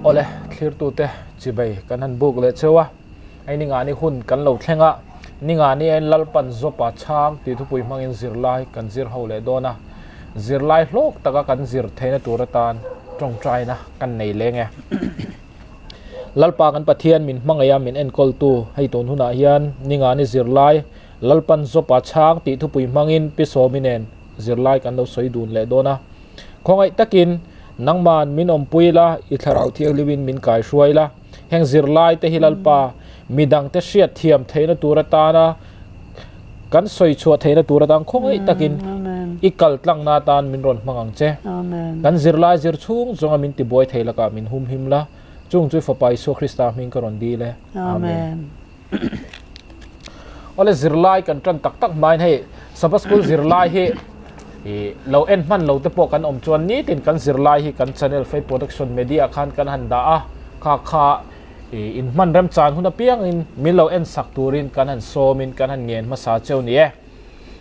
Awle, thlirtute chibei kan han buk leh cheu a, hei ningani hun kan lo thleng a, ningani ain Lalpan Zawpa chhang tih thupui hmangin zirlai kan zir ho leh dawn a, zirlai hlawk taka kan zir theihna tur atan tawngtaina kan nei leng e. Lalpa kan Pathian min hmangaih a min enkawltu hei tun hunah hian ningani zirlai Lalpan Zawpa chhang tih thupui hmangin Pi Sawmi nen zirlai kan lo sawi dun leh dawn a. Khawngaih takin nangman min awmpui la, i thlarau thianghlimin min kaihruai la. Heng zirlai te hi Lalpa midangte hriat thiam theihna tur atana kan sawi chhuah theihna tur atan khawngaih takin i kal tlangna atan min rawn hmang ang che. Kan zirlai zir chhung zawnga min tibuai thei lakah min humhim la, chung chu i Fapa Isua Krista hming ka rawn dil e. Amen. Awle zirlai kan tan tak tak hmain hei Sabbath School zirlai hi i lo en hman lo te pawh kan awm chuan nitin kan zirlai hi kan channel Faith Production Media khan kan han dah a, kha kha i in hman remchan hun apiangin min lo en sak turin kan han sawmin kan han ngen hmasa cheu ni e.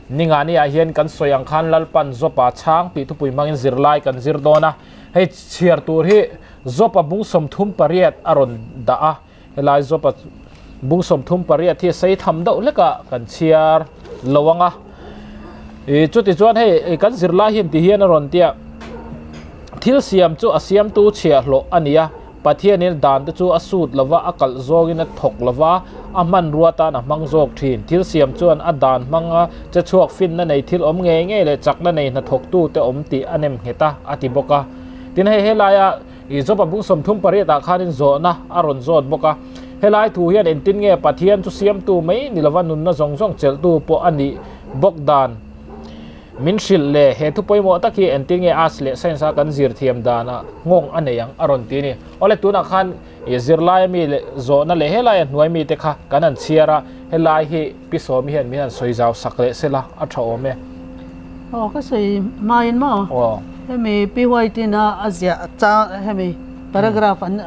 Ningani ah hian kan sawi ang khan Lalpan Zawpa chhang tih thupui hmangin zirlai kan zir dawn a, hei chhiar tur hi Zawpa bung 38 a rawn dah a. Helai zawpa bung 38 hi sei tham deuh hlek a kan chhiar lo ang a. Ih chuti chuan hei kan zirlai hian ti hian a rawn tia thil siam chu a siamtu chhiahhlawh a ni a, Pathianin dan te chu a sut lova a kalh zawngin a thawk lova a hmanrua tan a hmang zawk thin. Thil siam chuan a dan hmanga che chhuak finna nei thil awm ngei ngei leh chakna nei hnathawktu te awm tih a nem nghet a, a ti bawk a. Tin hei helaia I Job-a bung 38 ah khanin zawhna a rawn zawt bawk a. Helai thu hian engtin nge Pathian chu siamtu mai ni lova nunna zawng zawng chelhtu pawh a nih bawk dan min hrilh le? He thu pawimawh tak hi engtin nge Arts leh Science a kan zir thiam danah nghawng a nei ang a rawn ti a ni. Awle tunah khan i zirlaia mi leh zawhna leh helaia hnuai mite kha kan han chhiar a, helai hi Pi Sawmi hian min han sawi zau sak leh sela a tha awm e. Aw ka sawi hmain maw? Aw. Hemi Pi White-in a a ziah chang hemi paragraph an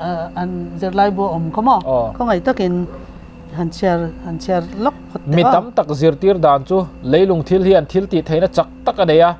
an zirlai bu a awm kha maw? Aw. Khawngaih takin han chhiar han chhiar lawk phawt teh Mi aw. tam tak zirtir dan chu leilung thil hian thil tih theihna chak tak a nei a,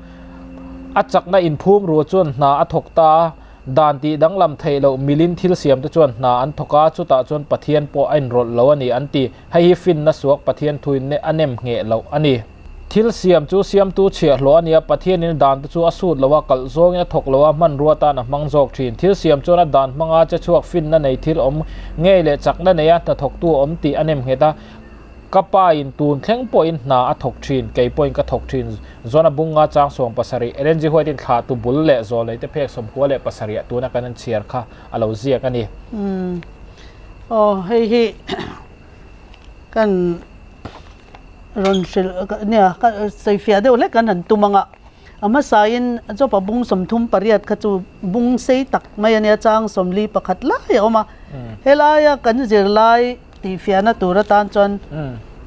a chakna inphum ruah chuan hna a thawk ta a, Dan tih danglam theih loh milin thil siam te chuan hna an thawk a, chutah chuan Pathian pawh a inrawlh lo a ni an ti. Hei hi finna suak Pathian thuin a nem ngheh loh a ni. Thil siam chu siamtu chhiahhlawh a ni a, Pathianin dan te chu a sut lo a, kalh zawngin a thawk lo a, hmanrua tan a hmang zawk thin. Thil siam chuan a dan hmanga che chhuak finna nei thil awm ngei leh chakna neia hnathawktu awm tih a nem nghet a. Ka pa in tun thleng pawhin hna a thawk thin, kei pawhin ka thawk thin. Zawn a bunga chang 70, Ellen G. White in thlah tu bul leh zawl nei te phek 97 ah tuna kan an chhiar kha a lo ziak a ni. Umm aw hei hi kan rawn hrilh nia ka sawifiah deuh hlek kan han tum ang a, a hmasain Jopa bung 38 kha chu bung sei tak mai a nia chang 41 lai a awm a, helaia kan zirlai Tihfiahna tur atan chuan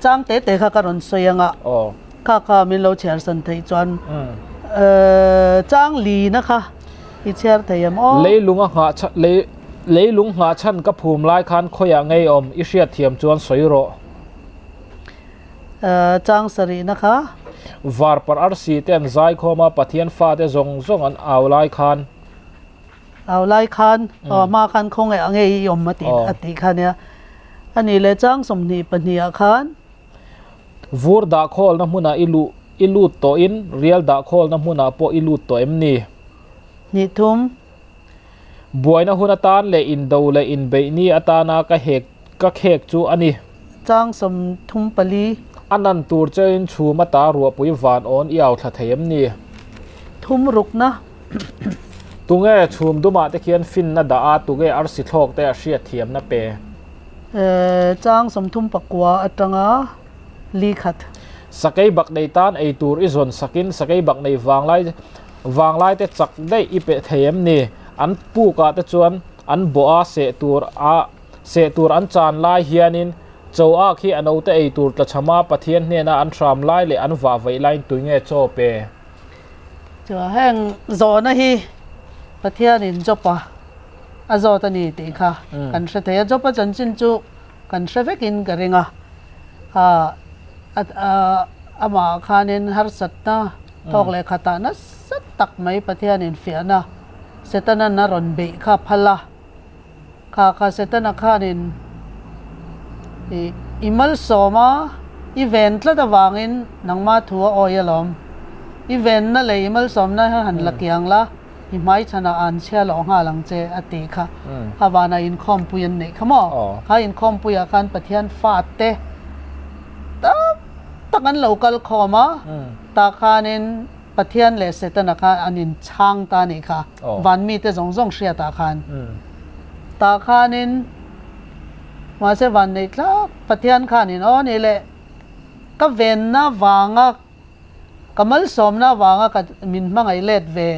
chang te te kha ka rawn sawi ang a, kha kha min lo chhiar san theih chuan chang lina kha i chhiar thei em aw. Leilung a nghah chhan lei leilung nghah chhan ka phum lai khan khawiah ngei awm i hriat thiam chuan sawi rawh. Chang sarihna kha. Varparh arsi te an zaikhawm a, Pathian fate zawng zawng an au lai khan. Au lai khan aw hma khan khawngaih ang ngei i awm a tih a tih kha nia. A nih leh chang 22 ah khan. Vur dah khawlna hmunah i luh i lut tawhin rial dah khawlna hmunah pawh i lut tawh em ni? Hnih thum. Buaina hun atan leh indo leh inbeih ni atana ka hek ka khek chu a ni. Chang 34. A nan tur chein chhum ata ruahpui van awn i au thla thei em ni? Thum rukna. Tunge chhum dumah te khian finna dah a, tunge arsi thlawk te a hriat thiamna pe? Chang 39 atanga li khat. Sakei bak nei tan ei tur i zawn sakin sakei bak nei vanglai vanglai te chak daih i pe thei em ni? An pukah te chuan an bawh a, seh tur a seh tur an chan lai hianin chaw ak hi a note ei tur tlachhama Pathian hnena an hram lai leh an vah vaih laiin tuinge chaw pe? Chuan heng zawhna hi Pathianin Job-a a zawt a ni tih kha kan hre thei a. Job-a chanchin chu kan hre vekin ka ring a. Amah khanin harsatna thawk leh khatah nasa tak mai Pathianin fiahna Setana'n a rawn beih kha phal a. Kha kha Setana khanin i i malsawm a, i ven tlat avangin nangma thu a awi alawm. I venna leh i malsawmna hi han la kiang la, i hmaichhanah an chhia lawh nghal ang che a tih kha. Kha vanah inkhawmpui an neih kha maw? Kha inkhawmpuiah khan Pathian fate tak tak an lo kal khawm a, tah khanin Pathian leh Setana kha an inchhang ta a nih kha, van mite zawng zawng hriatah khan. Tah khanin mahse van neih tlak Pathian khanin aw ni leh ka venna vanga ka malsawmna vanga ka min hmangaih let ve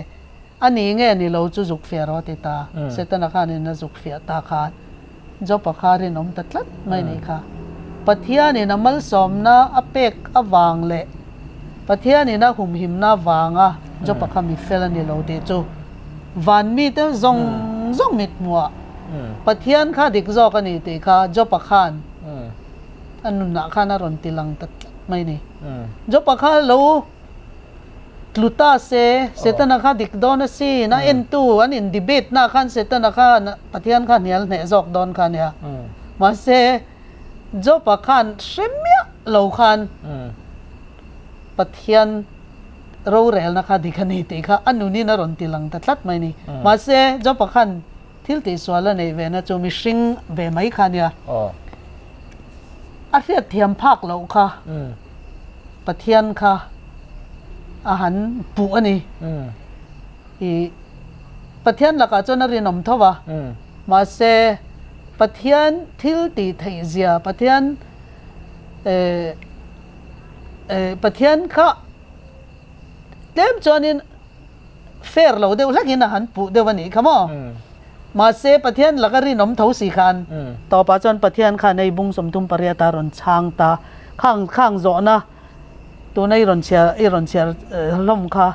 a ni nge ni lo chu zuk fiah rawh a ti ta. Setana khanin a zuk fiah ta khan Job-a kha rinawm ta tlat mai nih kha. Pathianin a malsawmna a pek avang leh Pathianin a humhimna avanga Job-a kha mi fel a ni lo tih chu van mite zawng zawng mithmuah Pathian kha dik zawk a ni tih kha Job-a khan a nunah khan a rawn ti lang ta tlat mai ni. Job-a kha lo Tlu ta se, Setana kha dik dawn a sin, a entu an in debate na khan Setana kha Pathian kha hnial hneh zawk dawn kha nia. Mahse, Job-a khan hre miah lo khan Pathian rorelna kha dik a ni tih kha a nunin a rawn ti lang ta tlat mai ni. Mahse, Job-a khan thil tihsual a neih ve na chu mihring ve mai kha nia. A hriatthiam phak loh kha Pathian kha a han puh a ni. I Pathian lakah chuan a rinawm tho va, mahse Pathian thil tih theih zia, Pathian Pathian kha tlem chuanin fair lo deuh hlakin a han puh deuh a nih kha maw? Mahse, Pathian laka rinawm tho si khan tawpah chuan Pathian khan hei bung 38 a rawn chhang ta. Khang khang zawhna tuna i rawn chhiar i rawn chhiar hlawm kha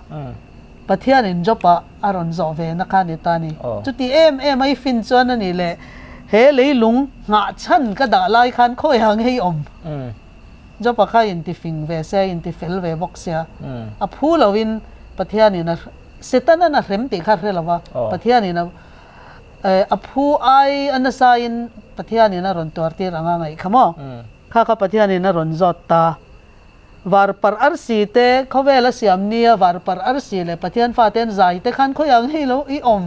Pathianin Job-ah a rawn zawh ve na kha a ni ta a ni. Chuti em em a i fin chuan a nih leh he leilung nghah chhan ka dah lai khan khawiha ngei awm? Job-a kha intifing ve se, intifel ve bawk sia. A phu loin Pathianin a Setanan a hrem tih kha a hre lo va, Pathianin a a phu ai a nasain Pathianin a rawn tuartir anga ngaih kha maw? Kha kha Pathianin a rawn zawt ta. Varparh arsi te khawvel a siam nia varparh arsi leh Pathian fate an zai te khan khawiah ngei lo i awm.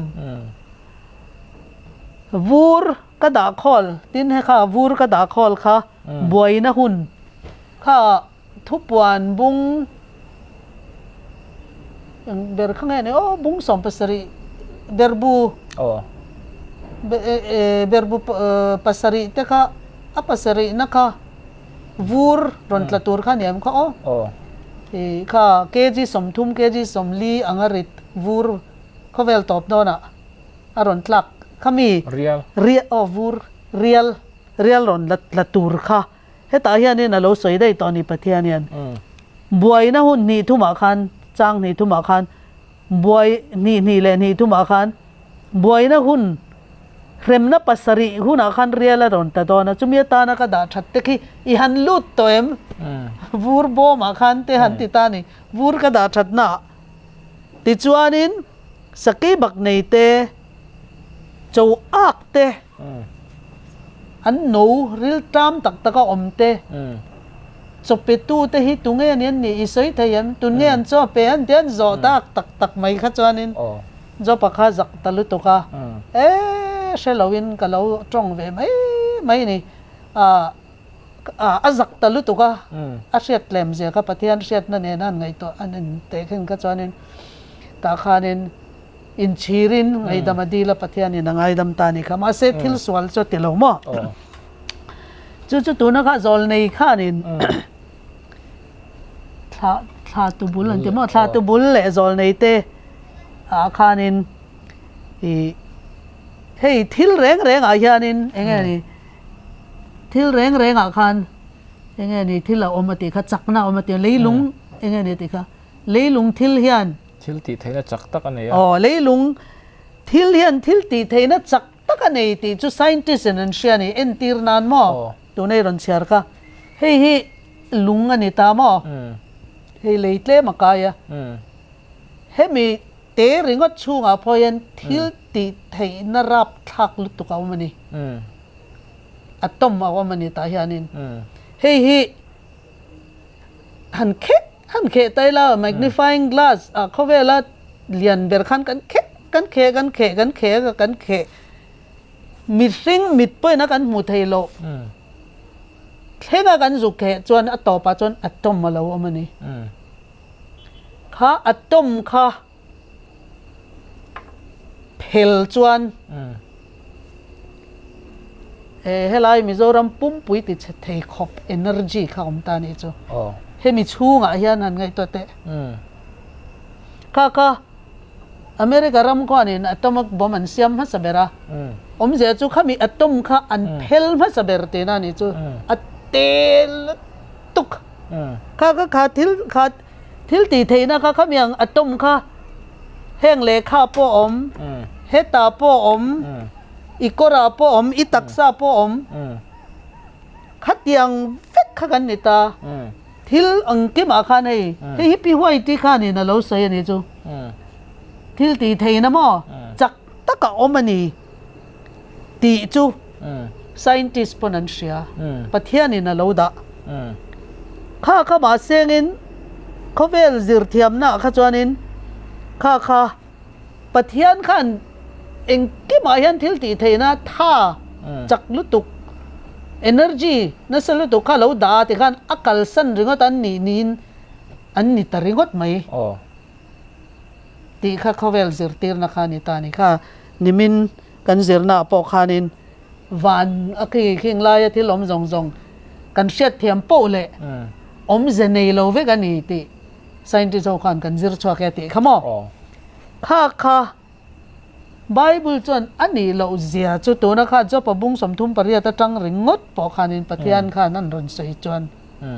Vur ka dah khawl, tin he kha vur ka dah khawl kha buaina hun kha Thupuan bung eng ber kha nge ni aw bung 70 berbu berbu pasarih te kha a pasarihna kha vur rawn tla tur kha ni em kha aw ih kha kg 30 kg 40 anga rit vur khawvel tawp dawnah a rawn tlak kha mi rial aw vur rial rial rawn la tur kha. Hetah hianin a lo sawi daih tawh a ni Pathian hian. Buaina hun hnih thumah khan, chang hnih thumah khan, buai hnih hnih leh hnih thumah khan, buaina hun hremna pasarih hunah khan rial a rawn ta dawn a, chumi atana ka dah that te khi i han lut tawh em? Vur bawmah khan te han ti ta a ni, vur ka dah thatnaah. Tichuanin sakei bak nei te, cho ak te, An no rilṭam tak taka awm te, chaw petu te hi tunge ni an nih i sawi thei em? Tunge an chaw pe an ti an zawh tak tak tak mai kha chuanin Jopa kha zak ta lutuk a, e hre loin ka lo tawng ve mai mai ni. A zak ta lutuk a, a hriat tlem zia kha Pathian hriatna nena an ngaihtuah an inteh khin kha chuanin tah khanin Inchhirin ngaidam a dil a, Pathianin a ngaidam ta a ni kha. Mahse thil sual chu a ti lo maw? Chu chu tuna kha zawlnei khanin thla thla tu bul an ti maw? Thla tu bul leh zawlnei te ah khanin ih hei thil reng reng ah hianin eng nge ni thil reng reng ah khan eng nge ni thil a awm a tih kha chakna a awm a tih leilung eng nge ni a tih kha leilung thil hian Thil tih theihna chak tak a nei a. Aw, leilung thil hian thil tih theihna chak tak a nei tih chu scientist in an hria a ni. Entir nan maw? Tuna i rawn chhiar kha. Hei hi lung a ni ta maw? Hei lei tlem a kai a. Hemi te ringawt chhungah pawh hian thil. tih theihna rapthlak lutuk a awm a ni. Atom a awm a ni tah hianin. Hei hi han kheh han kheh ta ila magnifying glass ah khawvela lian ber khan kan kheh kan kheh kan kheh kan kheh a kan kheh mihring mit pawhin a kan hmuh theih loh thlenga kan zuk kheh chuan a tawpah chuan atom a lo awm a ni. Kha atom kha phel chuan he helai Mizoram pumpui ti chhe thei khawp energy kha awm ta nih chu. Hemi chhungah hian han ngaihtuah teh. Kha kha America ram khuanin atomic bomb an siam hmasa ber a, awmzia chu khami atom kha an phel hmasa ber tihna nih chu. A te lutuk. Kha kha kha thil kha Thil tih theihna kha khamiang atom kha heng lehkha pawh a awm, hetah pawh a awm, i kawrah pawh a awm, i taksa pawh a awm. Khatiang vek kha kan ni ta. Thil engkimah khan hei, hei hi Pi Huaiti khanin a lo sawi a nih chu. Thil tih theihna maw chak taka awm a ni tih chu scientist pawn an hria, Pathianin a lo dah. Kha kha mahsengin khawvel zirthiamnaah kha chuanin kha kha Pathian khan engkimah hian thil tih theihna tha chak lutuk, energy nasa lutuk kha a lo dah a tikhan a kalsan ringawt an nih niin an ni ta ringawt mai. Tih kha khawvel zirtirna kha a ni ta a ni kha. Nimin kan zirnaah pawh khanin van a khi khing laia thil awm zawng zawng kan hriatthiam poh leh awmze nei lo vek a ni tih scientist ho khan kan zir chhuak e tih kha maw? Kha kha Bible chuan a nih loh zia chu tuna kha Job-a bung 38 atang ringawt pawh khanin Pathian khan an rawn sawi chuan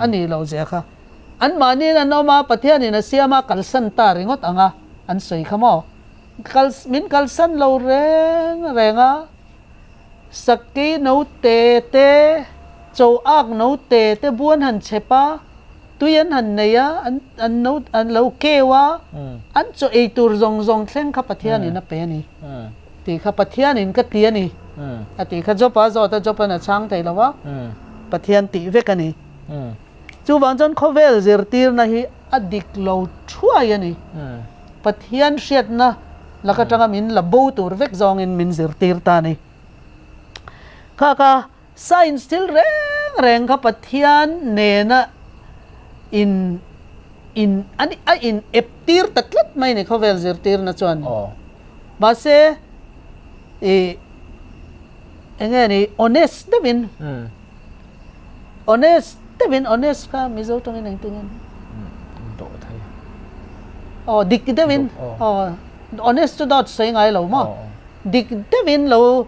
a nih loh zia kha anmahniin an awm a, Pathianin a siam a kalsan ta ringawt ang a an sawi kha maw? Kal min kalsan lo reng reng a, Sakei note te, chaw ak note te bu an han chhep a, tui an han nei a, an an no an lo keu a, an chaw ei tur zawng zawng thleng kha Pathianin a pe a ni tih kha Pathianin ka ti a ni a tih kha Job-a zawt a, Job-a'n a chhang thei lo a, Pathian tih vek a ni. Chuvang chuan khawvel zirtirna hi a dik lo thuai a ni. Pathian hriatna lak atanga min la bo tur vek zawngin min zirtir ta a ni. Kha kha science thil reng reng kha Pathian nena in in a in ep tir ta tlat mai a ni khawvel zirtirna chuan. Mahse ih enge ni honest deuhin Honest deuhin honest kha Mizo tawngin engtin nge? Dawh thei. Aw dik deuhin aw honest chu dawt sawi ngai lo maw? Dik deuhin lo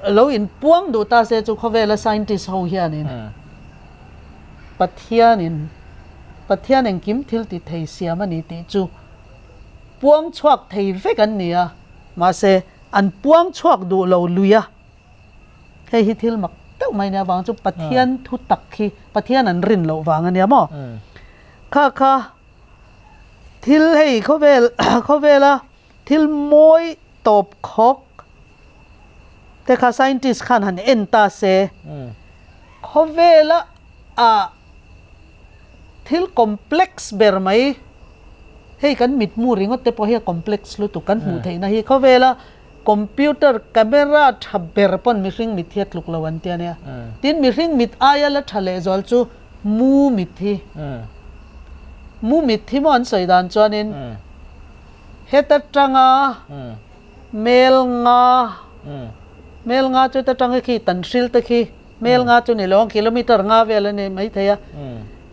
lo inpuang duh ta se chu khawvela scientist ho hianin Pathianin Pathian engkim thil ti thei siam a ni tih chu puang chhuak thei vek an ni a, mahse an puang chhuak duh lo lui a. Hei hi thil mak deuh mai nia vang chu Pathian thu tak hi Pathian an rin loh vang a nia maw? Kha kha thil hei khawvel khawvela thil mawi tawp khawk te kha scientist khan han en ta se khawvela ah thil complex ber mai hei kan mitmu ringawt te pawh hi a complex lutuk kan hmuh theihna hi khawvela Computer camera tha ber pawn mihring mit hi a tluk lo an ti a nia. Tin, mihring mit aia la tha lehzual chu mu mit hi. Mu mit hi maw an sawi dan chuanin heta tanga mel nga, mel nga chu heta tanga khi tan hril te khi mel nga chu ni lo ang kilometer nga vel a ni maithei a.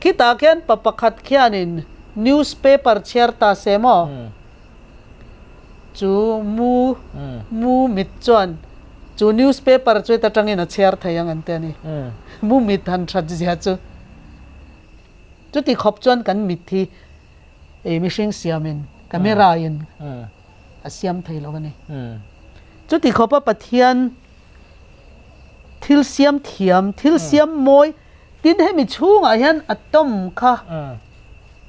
Khitah khian pa pakhat khianin newspaper chhiar ta se maw? Chu mu mu mit chuan chu newspaper chu heta tangin a chhiar thei ang an ti a ni. Mu mit han that zia chu chuti khawp chuan kan mit hi ei mihring siamin camera in a siam thei lo a ni. Chuti khawpa Pathian thil siam thiam, thil siam mawi tin hemi chhungah hian atom kha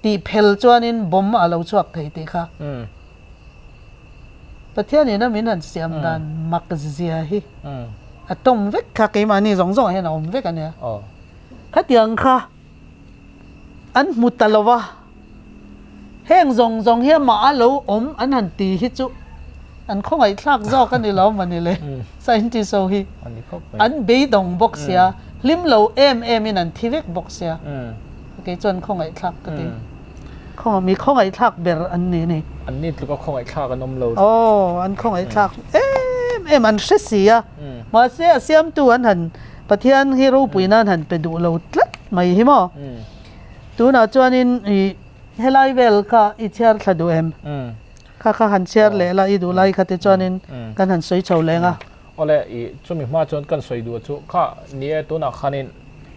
Tih phel chuanin bomb a lo chhuak thei tih kha. Pathianin a min han siam dan mak zia hi a tawm vek kha keimahni zawng zawngah hian a awm vek a nia. Khatiang kha an hmu ta lo va, heng zawng zawng hi amah a lo awm an han ti hi chu an khawngaihthlak zawk a ni lo mawni le, scientist ho hi an beidawng bawk sia, hlim lo em em in an thi vek bawk sia, kei chuan khawngaihthlak ka ti. Khawngaih mi khawngaihthlak ber an ni ni. An ni tluka khawngaihthlak an awm lo. Aw, an khawngaihthlak em em an hre si a. Mahse a siamtu an han Pathian hi ropui nan han pe duh lo tlat mai hi maw. Tunah chuanin i helai vel kha i chhiar thla duh em? Kha kha han chhiar leh la i duh lai kha tichuanin kan han sawi chho leng a. Awle, i chumi hma chuan kan sawi duh chu kha ni e, tunah khanin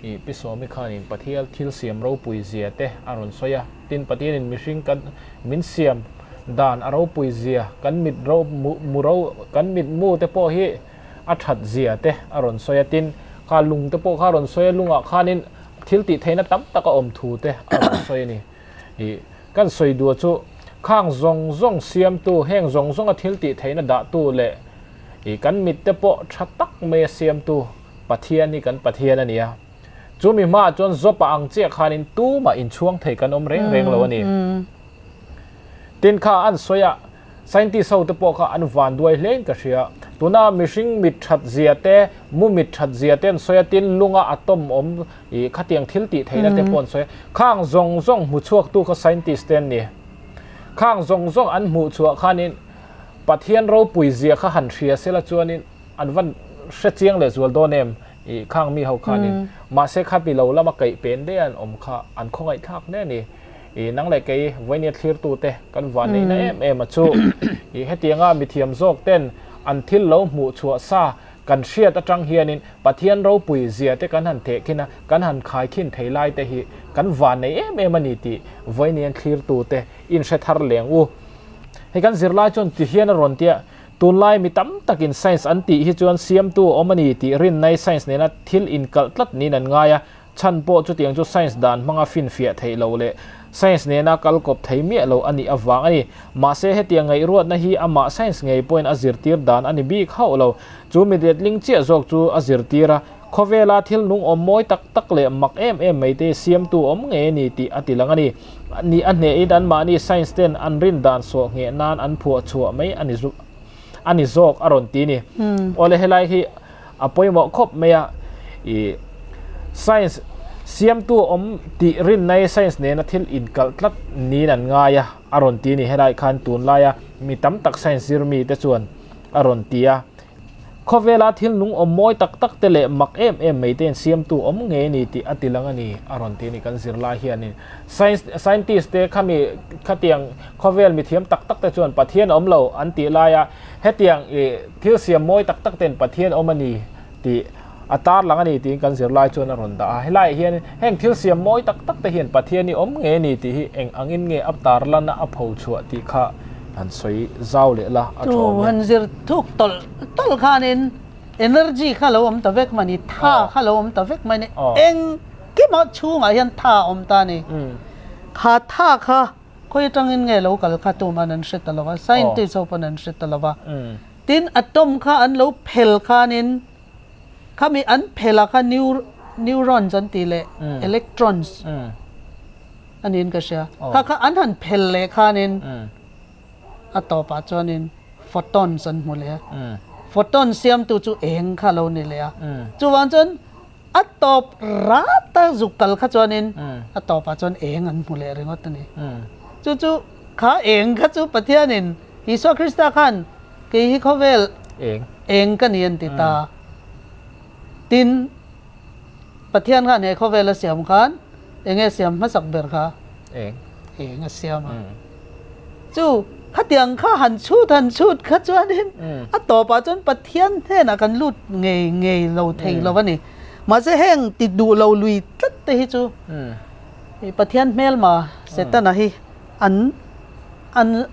i Pi Sawmi khanin Pathial thil siam ropui zia te a rawn sawi a, tin Pathianin mihring kan min siam dan a ropui zia, kan mit ro mu ro kan mit mu te pawh hi a that zia te a rawn sawi a, tin kha lung te pawh kha a rawn sawi a, lungah khanin thil tih theihna tam tak a awm thu te a rawn sawi a ni. I kan sawi duh chu khang zawng zawng siamtu, heng zawng zawnga thil tih theihna dahtu leh I kan mit te pawh tha tak mai a siamtu Pathian hi kan Pathian a ni a. Chu mi hmaah chuan Job-a ang chiah khanin tumah inchhuang thei kan awm reng reng lo a ni. Tin kha an sawi a, scientist ho te pawh kha an van duai hlein ka hria. Tuna mihring mit that zia te, mu mit that zia te an sawi a, tin lunga atom awm i khatiang thil tih theihna te pawh an sawi a. Khang zawng zawng hmu chhuaktu kha scientist te an ni. Khang zawng zawng an hmuh chhuah khanin Pathian ropui zia kha han hria sela chuanin an van hre chiang leh zual dawn em i khang mi ho khanin mahse khapi lo lama kaih pen daih an awm kha an khawngaih thlak hle a ni. I nang leh kei vawinia thlirtu te kan van neihna em em a chu i hetianga mithiam zawk ten an thil lo hmuh chhuah sa kan hriat atang hianin Pathian ropui zia te kan han theh khin a, kan han khai khin thei lai te hi kan van nei em em a ni tih vawinia thlirtu te inhre thar leng u. Hei kan zirlai chuan ti hian a rawn tia, tunlai mi tam takin science an tih hi chuan siamtu a awm a ni tih rinnai science nena thil inkalh tlat niin an ngai a, chhan pawh chutiang chu science dan hmanga finfiah theih loh leh science nena kal kawp thei miah lo a nih avang a ni. Mahse hetiang ngaihruatna hi amah science ngei pawhin a zirtir dan a ni bik hauh lo. Chu mi letling chiah zawk chu a zirtir a, khawvela thil nung awm mawi tak tak leh mak em em mai te siamtu awm ngei a ni tih a ti lang a ni. Ni a hnehin anmahni science ten an rin dan sawh ngheh nan an phuah chhuah mai a ni a ni zawk a rawn ti ni. Awle helai hi a pawimawh khawp mai a, ih science siamtu awm tih rinnai science nena thil inkalh tlat niin an ngai a a rawn ti ni. Helai khan tunlaia mi tam tak science zir mi te chuan a rawn ti a. Khawvela thil nung awm mawi tak tak te leh mak em em mai te in siamtu awm ngei a ni tih a ti lang a ni, a rawn ti a ni. Kan zirlai hianin science scientist te khami khatiang khawvel mithiam tak tak te chuan Pathian awm lo an tih laia hetiang ih thil siam mawi tak tak ten Pathian awm a ni tih a tar lang a ni tiin kan zirlai chuan a rawn dah a. Helaiah hian heng thil siam mawi tak tak te hian Pathian hi awm ngei a ni tih hi eng angin nge a tar lan a a pho chhuah tih kha han sawi zau leh la a tha awm e. Han zir thuk tawlh tawlh khanin energy kha lo awm ta vek mai ni, tha kha lo awm ta vek mai ni, engkima chhungah hian tha a awm ta a ni. Kha tha kha khawi atangin nge lo kal kha tuman an hre ta lo va, scientist ho pawn an hre ta lo va. Tin atom kha an lo phel khanin Khami an phel ah kha neurons an tih leh electrons a niin ka hria. Kha kha an han phel leh khanin a tawpah chuanin photons an hmu leh a. Photon siamtu chu eng kha lo ni leh a. Chuvang chuan a tawp rat a zuk kal kha chuanin a tawpah chuan eng an hmu leh ringawt a ni. Chu chu kha eng kha chu Pathianin Isua Krista khan Kei hi khawvel Eng. Eng ka ni an ti ta. Tin, Pathian khan he khawvel a siam khan eng nge siam hmasak ber kha? Eng. Eng a siam a. Chu khatiang kha han chhut han chhut kha chuanin a tawpah chuan Pathian hnenah kan lut ngei ngei lo thei lo a ni. Mahse heng ti duh lo lui tlat te hi chu Pathian hmelma Setana hi an an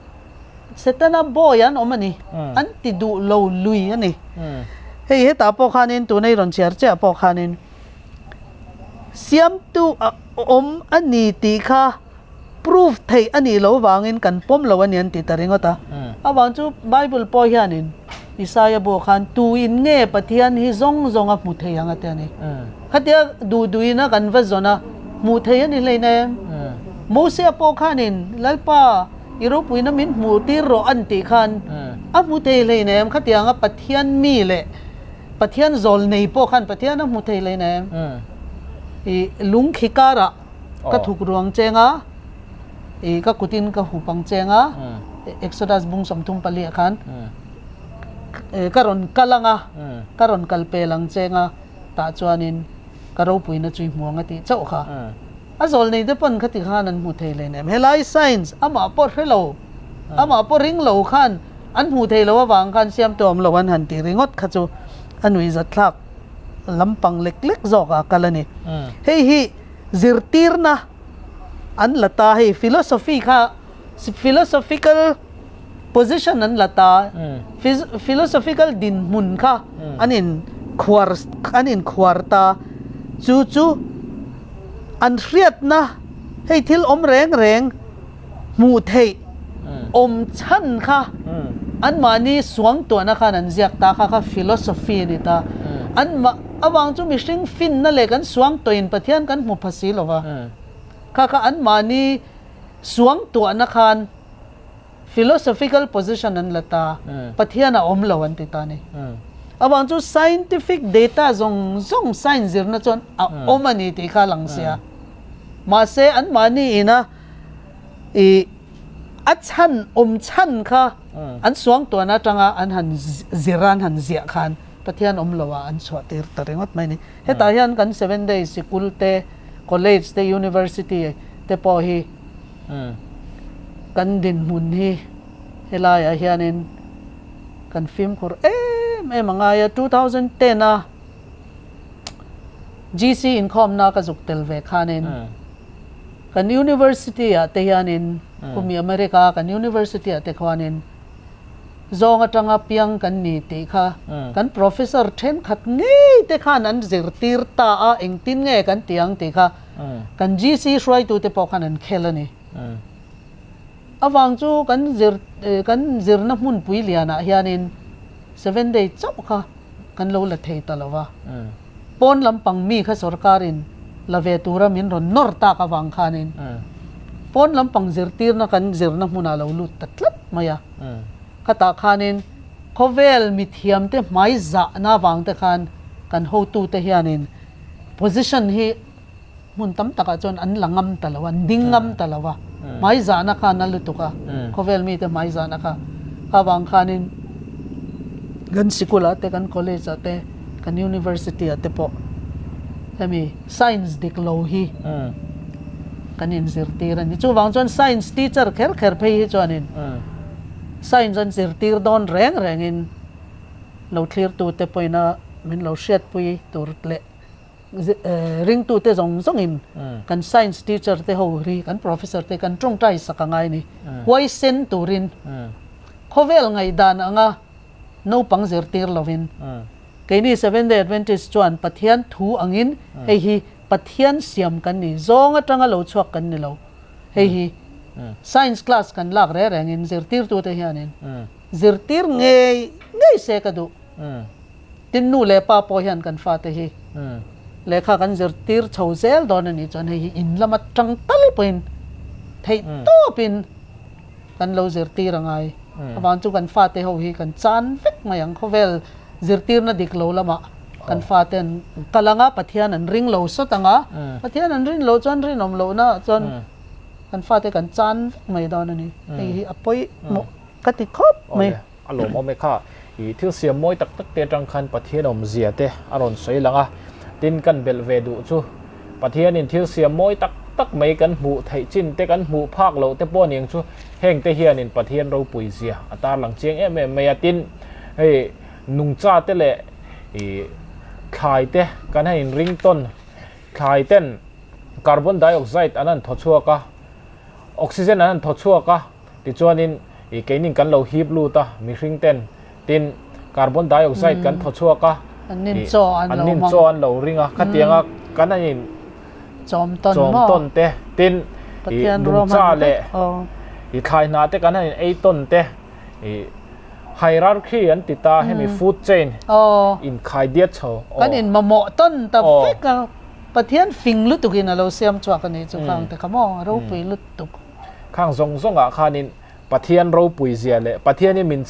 Setana bawi an awm a ni, an ti duh lo lui a ni. Hei hetah pawh khanin tuna i rawn chhiar chiah pawh khanin siamtu a awm a ni tih kha Proof theih a nih loh vangin kan pawm lo a ni an ti ta ringawt a. Avang chu Bible pawh hianin Isaiah buah khan tu in nge Pathian hi zawng zawng a hmu thei ang a ti a ni. Khatia duh duhin a kan va zawn a, hmuh thei a ni hlein em? Mosia pawh khanin Lalpa i ropuina min hmuh tir rawh an tih khan a hmu thei hlein em? Khatianga Pathian mi leh Pathian zawl nei pawh khan Pathian a hmu thei hlein em? I lungkhi karah Ka thuk ruang cheng a, i ka kutin ka hup ang cheng a, Exodus bung 34 ah khan ka rawn kal ang a, ka rawn kal pel ang cheng a, tah chuanin ka ropuina chu i hmu ang a tih chauh kha. A zawl nei te pawn khati khan an hmu thei hleinem. Helai science amah pawh hre lo, amah pawh ring lo khan an hmuh thei lo avang khan siamtu awm lo an han tih ringawt kha chu a nuihzatthlak lampang lek lek zawk ah kal a ni. Hei hi zirtirna an la ta hei philosophy kha philosophical position an la ta philosophical dinhmun kha an in khuar an in khuar ta chu chu an hriatna hei thil awm reng reng hmuh theih awm chhan kha anmahni suangtuahna khan an ziak ta kha kha philosophy a ni ta. Anmah avang chu mihring finna leh kan suangtuahin Pathian kan hmu pha si lo va, kha kha anmahni suangtuahna khan philosophical position an la ta, Pathian a awm lo an ti ta a ni. Avang chu scientific data zawng zawng science zirna chuan a awm a ni tih kha a lang sia. Mahse anmahni ina i a chhan awm chhan kha an suangtuan atanga an han zir a an han ziah khan Pathian awm lo ah an chhuah tir ta ringawt mai a ni. Hetah hian kan seven day sikul te, college te, university te pawh hi kan dinhmun hi helaiah hianin kan fimkhur em em a ngai a. 2010 a GC inkhawmna ka zuk tel ve khanin Kan University ah te hianin khumi America kan University ah te khuanin zawng atanga piang kan ni tih kha kan professor thenkhat ngei te khan an zirtir ta a engtin nge kan tih ang tih kha kan GC hruaitu te pawh khan an khel a ni. Avang chu kan zir kan zirna hmunpui lianah hianin Seven Day chauh kha kan lo la thei ta lo va. Pawn lampang mi kha sorkarin la ve tura min rawn nawr tak avang khanin pawn lampang zirtirna kan zirna hmunah lo lut ta tlat mai a. Khatah khanin khawvel mithiamte hmai zahna avang te khan kan hotute hianin position hi Hmun tam takah chuan an la ngam ta lo a, an ding ngam ta lo a, hmaizahna kha na lutuk a, khawvel mite hmaizahna kha avang khanin kan sikul-ah te, kan college-ah te, kan university-ah te pawh hemi science dik lo hi kan inzirtir a ni. Chuvang chuan science teacher kher kher phei hi chuanin science an zirtir dawn reng rengin lo thlirtute pawhin a min lo hriatpui tur leh Ringtute zawng zawngin kan science teacher te ho hi kan professor te kan tawngtai sak a ngai a ni. Huaisen turin khawvel ngaihdan anga naupang zirtir lovin keini Seventh Day Adventist chuan Pathian thu angin hei hi Pathian siam kan ni, zawng atanga lo chhuak kan ni lo. Hei hi science class kan lak reng rengin zirtirtute hianin zirtir ngei ngei se ka duh. Tin nu leh pa pawh hian kan fate hi lehkha kan zirtir chho zel dawn a nih chuan hei hi in lama tang tal pawhin theih tawpin kan lo zirtir a ngai. Avang chu kan fate ho hi kan chan vek mai ang. Khawvel zirtirna dik lo lamah kan fate an kal ang a, Pathian an ring lo sawt ang a, Pathian an rin loh chuan rinawm lohna ah chuan kan fate kan chan vek mai dawn a ni. Hei hi a pawimawh ka ti khawp mai. A lawmawm e kha. I thil siam mawi tak tak te atang khan Pathian awmzia te a rawn sawi lang a, tin kan belh ve duh chu Pathianin thil siam mawi tak tak mai kan hmuh theih chin te kan hmuh phak loh te pawh aniang chu heng te hianin Pathian ropui zia a tarlang chiang em em mai a, tin hei nungcha te leh i thlai te kan han inring tawn thlai ten carbon dioxide an han thaw chhuak a, oxygen an han thaw chhuak a. Tichuanin ih keinin kan lo hip lut a, mihring ten tin carbon dioxide kan thaw chhuak a, An nin chaw an an lo nin hmang. chaw an lo ring a, khatianga kan an in Chawm tawn chawm maw? tawn te tin. I nungcha leh i thlai hna te kan han in ei tawn te i hierarchy an ti ta hemi food chain in khai diat chho. Kan in mamawh tawn ta vek a, Pathian fing lutuk in a lo siam chhuak a nih chu khang te kha maw a ropui lutuk. Khang zawng zawng ah khanin Pathian ropui zia leh Pathian i min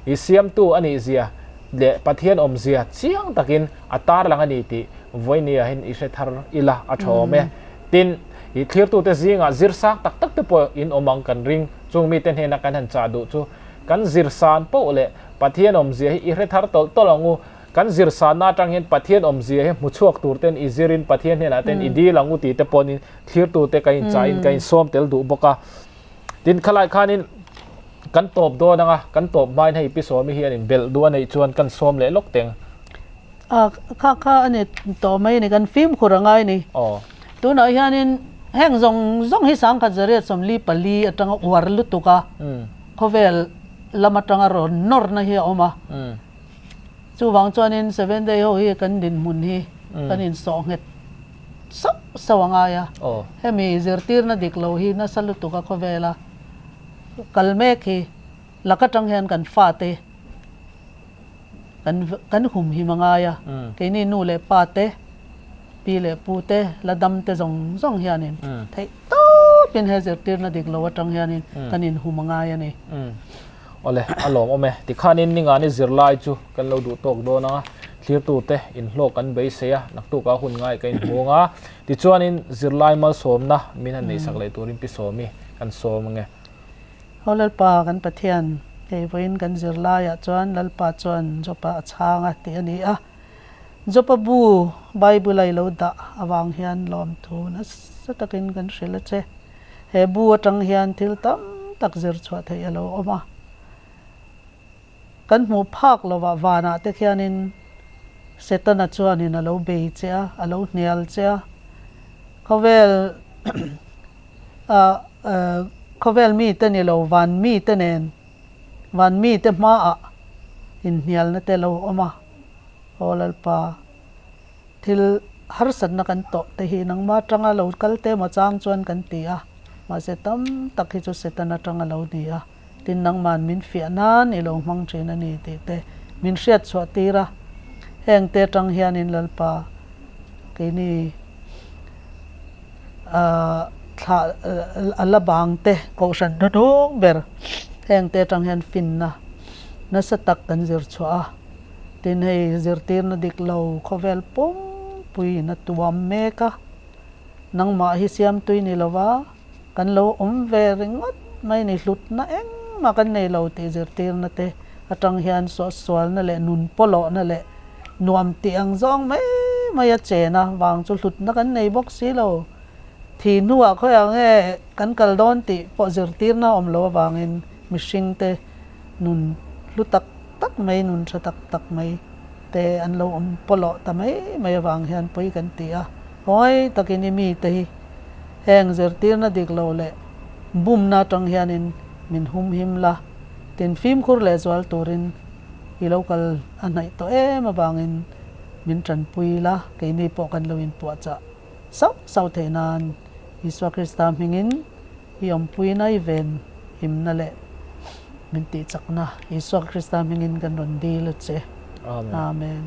i siamtu a nih zia leh Pathian awm zia chiang takin a tarlang a ni tih vawinia hian i hre thar ila a tha awm e. Tin, i thlirtute zingah zir sang tak tak te pawh in awm ang kan ring. Chung mite hnena kan han chah duh chu kan zir san poh leh Pathian awm zia hi i hre thar tawlh tawlh ang u. Kan zir sanna atang hian Pathian awm zia hi hmu chhuak tur ten i zirin Pathian hnenah ten i dil ang u tih te pawhin thlirtute kan inchahin kan insawm tel duh bawk a. Tin, khalai khanin kan tawp dawn anga kan tawp hmain hei Pi Sawmi hi an inbelh duh a neih chuan kan sawm leh lawk teng. A, kha kha a ni tawh mai a ni, kan fimkhur a ngai a ni. Aw. Tunah hianin heng zawng zawng hi 1944 atanga uar lutuk a, khawvel lam atanga rawn nawrna hi a awm a. Chuvang chuanin Seven Day ho hi kan dinhmun hi kan insawh nghet sauh sauh a ngai a. Hemi zirtirna dik lo hi nasa lutuk a khawvela kal mek hi lak atang hian kan fate kan kan humhim a ngai a. Keini nu leh pa te, pi leh pu te, la dam te zawng zawng hianin theih tawpin he zirtirna dik lo atang hianin kan inhum a ngai a ni. Awle, a lawmawm e. Tikhanin ningani zirlai chu kan lo duh tawk dawn ang a, thlirtute inhlawk kan beisei a, naktukah hun ngai ka inhmung a. Tichuanin zirlai malsawmna min han neihsak leh turin Pi Sawmi kan sawm ang e. Aw Lalpa kan Pathian, hei vawiin kan zirlaiah chuan Lalpa chuan Jopa a chhang a tih a ni a. Jopa bu Bible a i lo dah avang hian lawmthu nasa takin kan hrilh a che. He bu atang hian thil tam tak zir chhuah theih a lo awm a. Kan hmuh phak lovah vanah te khianin Setana chuanin a lo bei che a, a lo hnial che a. Khawvel ah khawvel mite ni lo van mite nen van mite hmaah inhnialna te lo awm a. Aw Lalpa. Thil harsatna kan tawh te hi nangmah atanga lo kal te emaw chang chuan kan ti a, mahse tam tak hi chu Satan atanga lo ni a, tin nangma'n min fiah nan i lo hmang thin a ni tih te min hriat chhuah tir a, heng te atang hianin Lalpa keini ah thlah a la bang te kohhran hnuhnung ber heng te atang hian finna nasa tak kan zir chhuah a. Tin hei zirtirna dik lo khawvel pumpuiin a tuam mek a, nangmah hi siamtui ni lova kan lo awm ve ringawt mai ni hlutna engmah kan nei lo tih zirtirna te atang hian suahsualna leh nun pawlawhna leh nuam tih ang zawng mai mai a chen a vang chu hlutna kan nei bawk si lo. Thih hnuah khawiah nge kan kal dawn tih pawh zirtirna awm lo avangin mihringte nun hlu tak tak mai, nun tha tak tak mai te an lo awm pawlawh ta mai mai avang hian pawi kan ti a. Hawi takin i mite hi heng zirtirna dik lo leh bumna atang hianin min humhim la, tin fimkhur lehzual turin i lo kal a hnaih tawh em avangin min tanpui la, keini pawh kan lo inpuahchah sauh sauh theih nan Isua Krista hmingin I awmpuina i ven himna leh min tihchakna Isua Krista hmingin kan rawn dil a che. Amen. Amen.